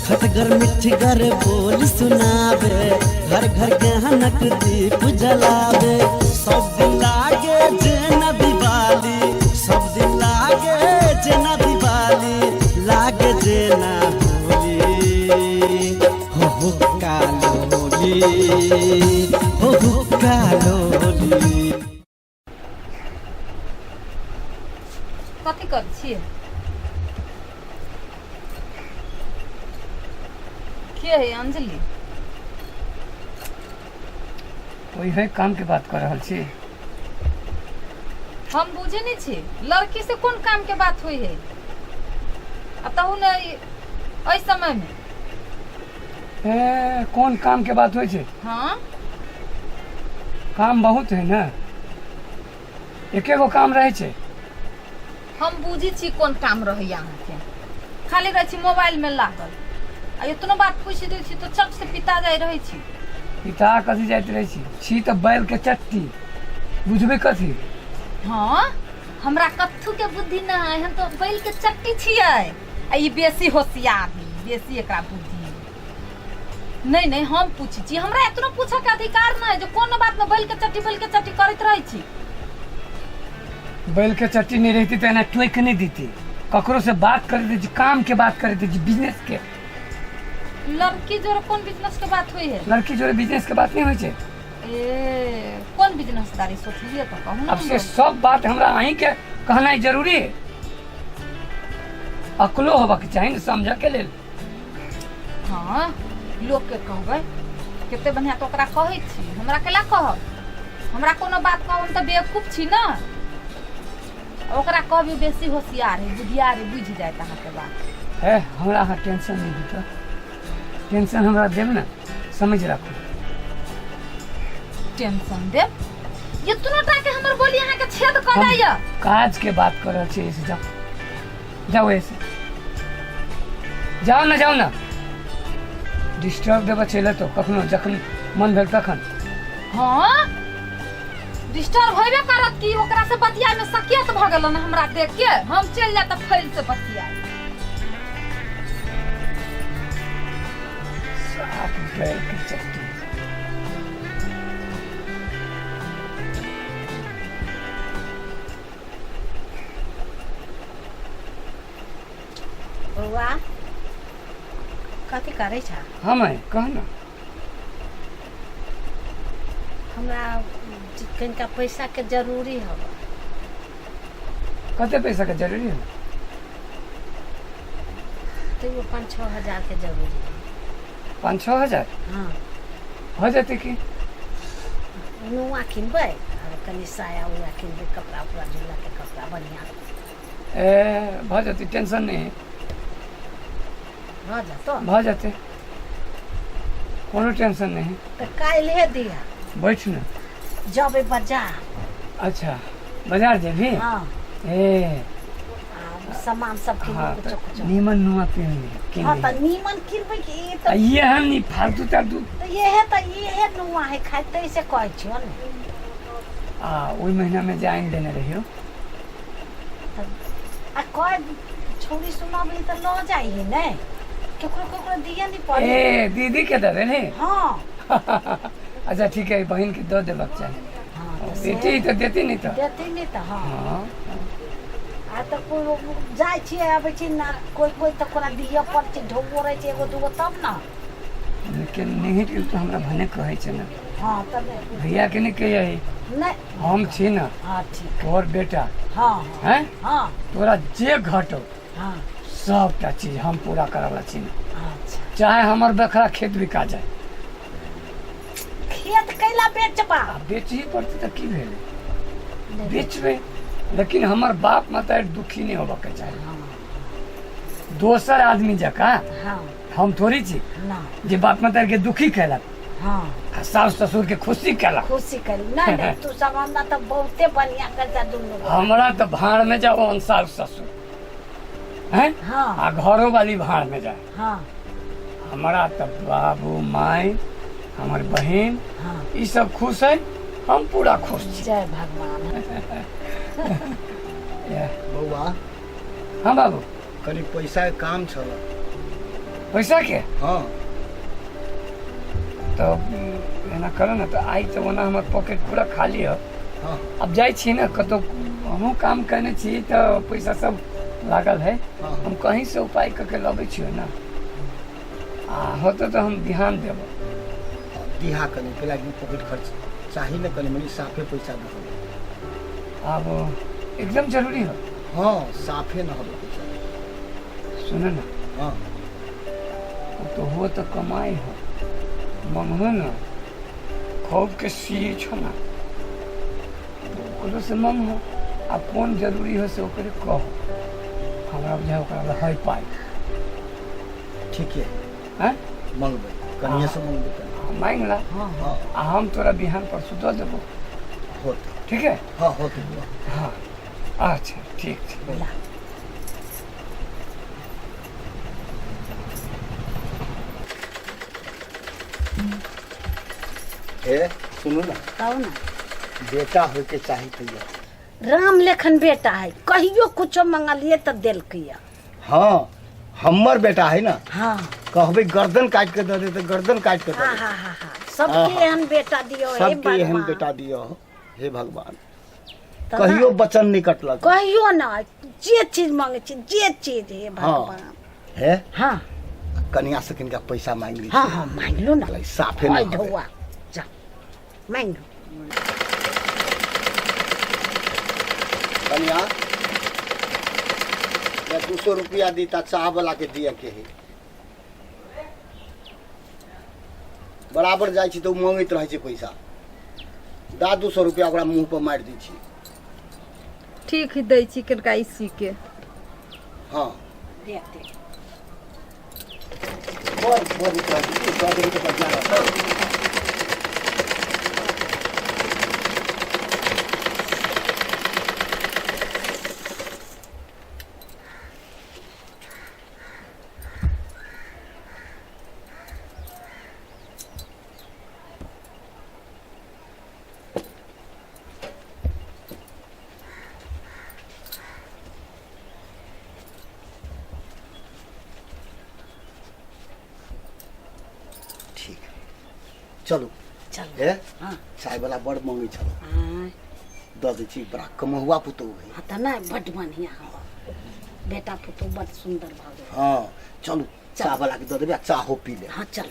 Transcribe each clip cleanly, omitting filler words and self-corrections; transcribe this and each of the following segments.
खटगर मिठगर बोल सुनावे, घर घर ज्ञानक दीप जलावे। सब दिन लागे जेना दिवाली, सब दिन लागे जेना दिवाली, लागे जेना होली। हो हो कालो होली, हो हो कालो होली। कथी करै छियै? के है अंजलि? ओहे काम के बात कर रहल छी। हम बुझे नहीं छी लड़की से कोन काम के बात हुई है, आ तहु ने एहि समय में। ए, कोन काम के बात होइ छै? हाँ। काम बहुत है ने, एके गो काम रहै छै। हम बुझी छी कोन काम रहैया अहाँके, खाली रहै छी मोबाइल में लागल, आ इतनो बात पूछि दै छी तो चट से पिता जाय रहै छी। पिता कथी जाइत रहै छी? छी तऽ बैल के चट्टी, बुझबै कथी? हाँ, हमरा कत्थू के बुद्धि ना है, हम तो बैल के चट्टी छियै, आ ई बेसी होशियार है, बेसी एकरा बुद्धि है। नहीं नहीं, हम पूछै छी, हमरा एतनो पूछऽ के अधिकार नहीं जे कोनो बात में बैल के चट्टी बैल के चट्टी करैत रहै छी। बैल के चट्टी नहीं रहती तो एना टोकि नहीं देती, ककरो से बात कर देती, काम के बात कर देती, बिजनेस के। लड़की जोरे कोन बिजनेस के बात हुई है? लड़की जोरे बिजनेस के बात नहीं होइ छै। ए, कोन बिजनेस दारी सोचलिए तो कहू ना। अब से सब बात हमरा अहीं के कहनाइ जरूरी है? अकलो होबक चाही ने समझ के लेल। हाँ, लोग के कहबै कते बढ़िया तो ओकरा कहै छी, हमरा केला कहब? हमरा कोनो बात कहब, हम तऽ बेवकूफ छी ने। ओकरा कहबी बेसी होशियार है, बुधियार है, बुझि जायत अहाँके बात। है, हमरा अहाँ टेंशन नहीं दित, टेंशन हमरा देब ने, समझ राखू। टेंशन देब? इतनो टा के हमर बोली अहाँके छेद कऽ हम जाइया। काज के बात कर रहल छी, ऐसे जाओ जाओ, ऐसे जाओ ना, जाओ ना, डिस्टर्ब देबऽ चलि तो कखनो जखन मन भेल तखन। हाँ, डिस्टर्ब होबे करत कि ओकरा से बतिया में सकियत भऽ गेल ने हमरा देख के। हम चलि जाए तऽ फैल से बतिया। साफ बैल के चट्टी। बौआ, कथी करै छ? हाँ माय, कह ना। हमरा कनिका पैसाके जरूरी हब। कते पैसा के जरूरी है? तैयो 5-6 हजार के जरूरी है। 5-6 हजार? हाँ। हो जेतै की। नुआ किनबै आर कनि साया उया किनबै, कपड़ा उपड़ा, झूलाके कपड़ा बढ़िआँ। ए, भऽ जेतै, टेंशन नहीं है। भऽ जेतौ? भऽ जेतै, कोनो टेंशन नहीं है। तऽ काल्हिए दिहा। बैठ ने। जबै बाजार। अच्छा, बाजार जेबही? हाँ। ए। आ सामान सब किनबै। हाँ। कुछो तऽ कुछो। नीमन नुआ पेन ले किन। हाँ। ले। तऽ नीमन किनबै कि ई आ तऽ ये हम नी फालतू तालतू। तऽ इहे तऽ इहे नुआ है खाइ से कहै छियौ ने। आ ओहि महीना में जे आनि देने रहियो। तऽ आ कह छौड़ी सुनाबी तऽ लऽ जाइ है ने, केकरो केकरो दिए नहीं पड़े। ए, दीदी के दे देने? हाँ। अच्छा ठीक है, बहन के दऽ देबाक चाही। हाँ तऽ से बेटी तऽ देती नहीं तऽ। देती नहीं तऽ, हाँ। हाँ। आ तऽ कोइ जाइ छियै अबै छियै ना, कोइ कोइ तऽ ओकरा दिअ पड़ै छै, ढौओ रहै छै एगो दूगो तब ने। लेकिन नहीं तऽ हमरा भने कहै छै ने। हाँ तब। भैया के नहीं कहिए। नहीं। हम छी ने। हाँ, ठीक। तोहर बेटा। हाँ। हैं? हाँ। तोरा जे घटो हाँ सबटा चीज हम पूरा करऽ छी ने। अच्छा। चाहे हमर बखरा खेत बिका जाए। खेत कैला बेचबा? आ बेचही पड़तै तऽ की भेलै, बेचबै, लेकिन हमर बाप माता दुखी नहीं होबऽ के चाही। दोसर आदमी जकाँ हाँ हम थोड़ी छी ना जे बाप माता के दुखी केलक हाँ आ सास ससुर के खुशी केलक। खुशी करी। नहीं नहीं, तू सब हमरा तऽ बहुते बढ़िया करता दुनू गोरा। हमरा तऽ भाड़ में जाओ हम सास ससुर हैं हाँ आ घरो वाली भाड़ में जाए। हाँ हमरा तऽ बाबू माय, हमर बहिन हाँ ई सब खुश है, हम पूरा खुश छी। जय भगवान। इएह। बौआ। हाँ बाबू। कनि पैसाके काम छल। पैसा के? हाँ। तऽ एना करू ने, तऽ आइ तऽ ओना हमर पॉकेट पूरा खाली है। हाँ। अब जाइ छी ने, कतहु हमहूँ काम केने छी तऽ पैसा सब लागल है। हाँ। हम कहीं से उपाय कऽ के लबै छियै ने, आ होतै तऽ हम ध्यान देब। दिहा कनी कैला कि पॉकेट खर्च चाही ने, कनी मनी साफे पैसा दिहो। आब एकदम जरूरी हो? हाँ, साफे न होबे पैसा। सुन ने। हाँ। वो तो हो तो कमाई हो, मंगहो न, खूब के सिए छो ना, तो ओकरो से मंगहो, आ कोन जरूरी हो से ओकरे कहो, हमरा बुझाय ओकरा लग है पाइ। ठीक है। हैं? मंगबै, कनिए से मंगबै कनी। मांगि ला। हाँ। आ हम तोरा बिहान परसू दऽ देबो। होत। ठीक है? हाँ, होत। हाँ, अच्छा, ठीक छै। ए सुनू ने। कहू ने। बेटा होइके चाही तैया। राम लेखन बेटा है, कहियो कुछो मंगलिए तऽ देलकै। हाँ, हमर बेटा है ना। हाँ। कहबै गर्दन काटि के दऽ दे तऽ गर्दन काटि के दऽ हाँ। दे। हाँ हाँ हाँ, सबके एहन बेटा दियो हे सबके एहन भगवान। बेटा दियो हे भगवान। तऽ कहियो ना, वचन नहीं कटलक। कहियो ना, जे चीज मांगे छी जे चीज, हे भगवान। हे। हाँ। कनिया से किनका पैसा मांगि ली। हाँ हाँ, मांग लो ना। साफे ना ओए हबे। ढौआ जा मांग लो। कनिया, या 200 रुपया दी ता चाह वाला के दिया के है। बराबर जाइ छी तऽ ओ मांगैत रहै छै पैसा। दा 200 रुपया, ओकरा मुँह पर मारि दै छी। ठीक है, दै छी कनिका इसी के। हाँ। दे दे। बड़ बजैत रहै छै, दऽ देबै तऽ बढ़िआँ रहतै। ठीक, चलू। चलू। हे। हाँ। चाय वाला बड़ मंगै छल। हाँ। दऽ दै छी, बड़ा कमहुआ पुतोहु है। हाँ तऽ नहि, बड बढ़िया हो बेटा पुतोह, बड सुन्दर भऽ गेल। हाँ, चलू, चाय वाला के दऽ देबै आ चाहो पी लेब। हाँ, चल।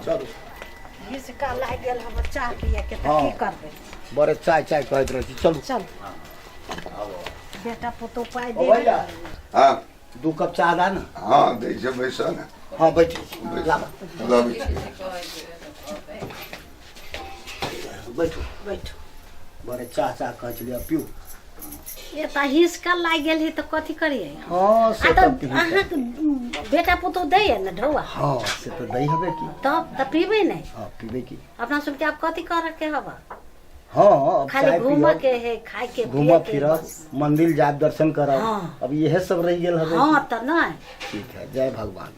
चलू। हिसका लागि गेल हमर चाह पिए के, तऽ हाँ। की करबै? बड़े चाय चाय कहैत रहै छी, चलू। चल, बेटा पुतोह पाइ ओ दे। भैया। हाँ। 2 कप चाह दा ने। हाँ, दै छै, बैसऽ ने। हाँ, बैठे छी, लाबा। लबै छी। बैठू। बैठू। बड़े चाह चाह कहै छलियै, पीऊ। ये तऽ हिसका लागि गेल है तऽ कथी करियै? हाँ, से आ तऽ तऽ पीबी। अहाँके बेटा पुतोह दैये ने ढौआ? हाँ, से तऽ दै हबे की। तब तऽ पीबै नहि? हाँ, पीबै की। अपना सबके आब कथी करे के हवा? हाँ, अब खाली चाय घूमऽ पीअब। के है, खाय के, घूमब पिए के फिरब। बस। मंदिर जायब, दर्शन करब। हाँ। अब इहे सब रहि गेल हबे। हाँ तऽ नहि। ठीक है, जय भगवान।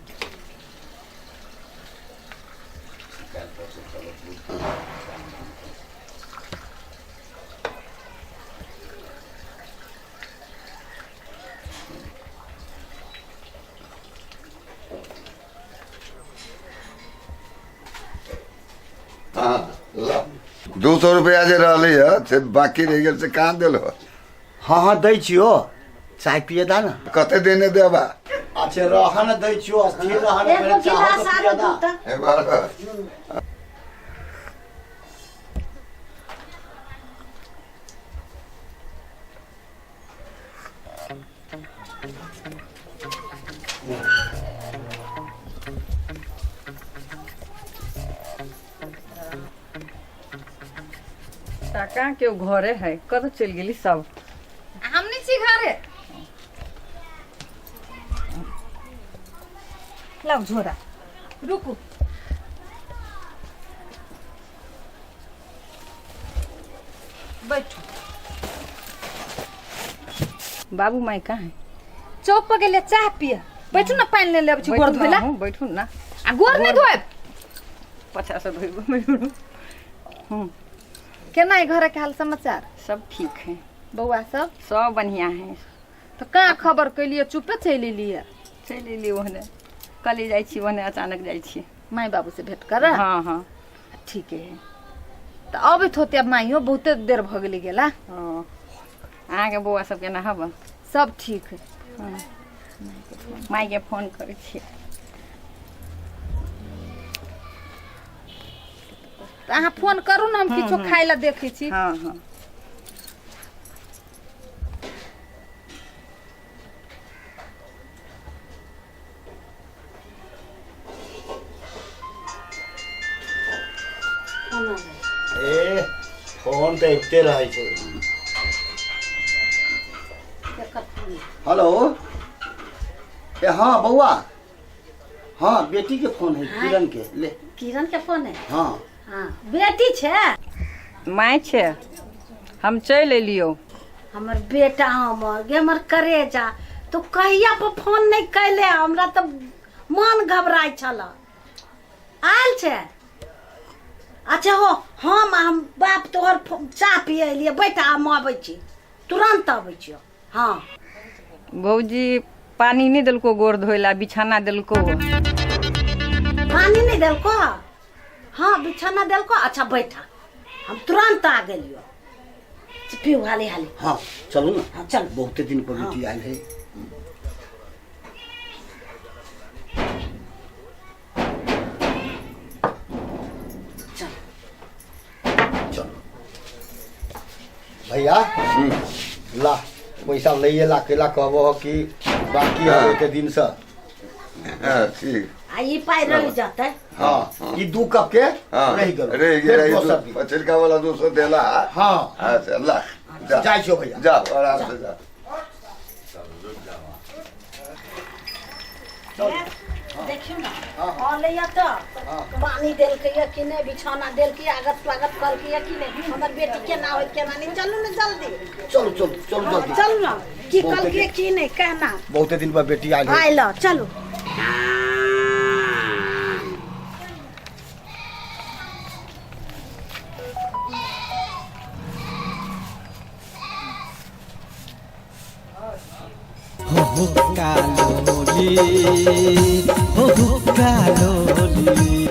हाँ, ला, 200 रुपया जे रहलै है से बाकी रहि गेल, से कहाँ देलहो? हाँ हाँ, दै छियो, चाय पिए दा ने। कते देने देबा? अच्छा, रह न, दै छियो, स्थिर रह न। एगो पहिले चाहो गिलास तऽ आरो पिए दा। दूध तऽ। हे बाबा। टाका केओ घरे है? कतऽ चलि गेली सब? हम नहि छी घरे। लाउ झोरा, रुकू। बैठू। बाबू माय कहाँ है? चौक पर गेलियै चाह पिए। बैठू ने, पानि ले लेबै छी गोर बैठू धोइ ला। ना, अहूँ बैठू ना। आ गोर नहि धोएब? पछा से धोइबो। केना है घरके हाल समाचार? सब ठीक है। बौआ सब? सब बढ़िया है। तऽ कहाँ खबर कैलियै चुपे चलि एलियै चलि एलियै ओहने कले जाइ छी ओहने अचानक जाइ छी माय बाबू से भेंट करऽ हँ हँ ठीके है तऽ अबैत होते आब माइयो बहुते देर भऽ गेलै गेला हँ अहाँके बौआ सब केना हब सब ठीक है मायके फोन करै छियै तऽ अहाँ फोन करू ने हम किछो खाय लए देखै छी हँ हँ ए फोन तऽ अबिते रहै छै हेलो ए हाँ बौआ हाँ बेटी के फोन है किरण के ले किरण के फोन है हाँ हाँ बेटी छै माय छै हम चलि एलियौ हमर बेटा हमर गे हमर करेजा तू कहिया पर फोन नहि कैले हमरा तऽ मन घबराइ छल आयल छै अच्छा हो हम आ हम बाप तोहर चाह पिए एलियै बैठ हम अबै छी तुरन्त अबै छियौ हँ भौजी पानी नहि देलको गोर धोइ लए बिछाना देलको पानी नहि देलको हँ बिछाना देलको अच्छा बैठा हम तुरन्त आ गेलियो पीऊ हाली हाली हाँ चलू ना हाँ चल बहुते दिन पर बेटी आयल है चल चलो भैया ला पैसा लैए ला केला कहबो हो कि बाकी है एते दिन से हाँ ठीक आ ई पाइ रहि जेतै हाँ ई दू कप के हाँ रहि गेल रहि फेर गेल दोसर दिन पछिलका वाला दोसर देला हाँ अच्छा ला जा जाइ छियौ भैया जा आराम से जा देखियौ ने अलैया तऽ पानी देलकैया कि नहि बिछौना देलकै आगत स्वागत कलकैया कि नहि हमर बेटी केना होइत केना नहि चलू ने जल्दी चलू चलू चलू जल्दी चलू ने की बहुते कलकै दिन- की नहि कहना बहुते दिन पर बेटी आयल है आयल चलू हो हुक्का लोली हो हुक्का लोली।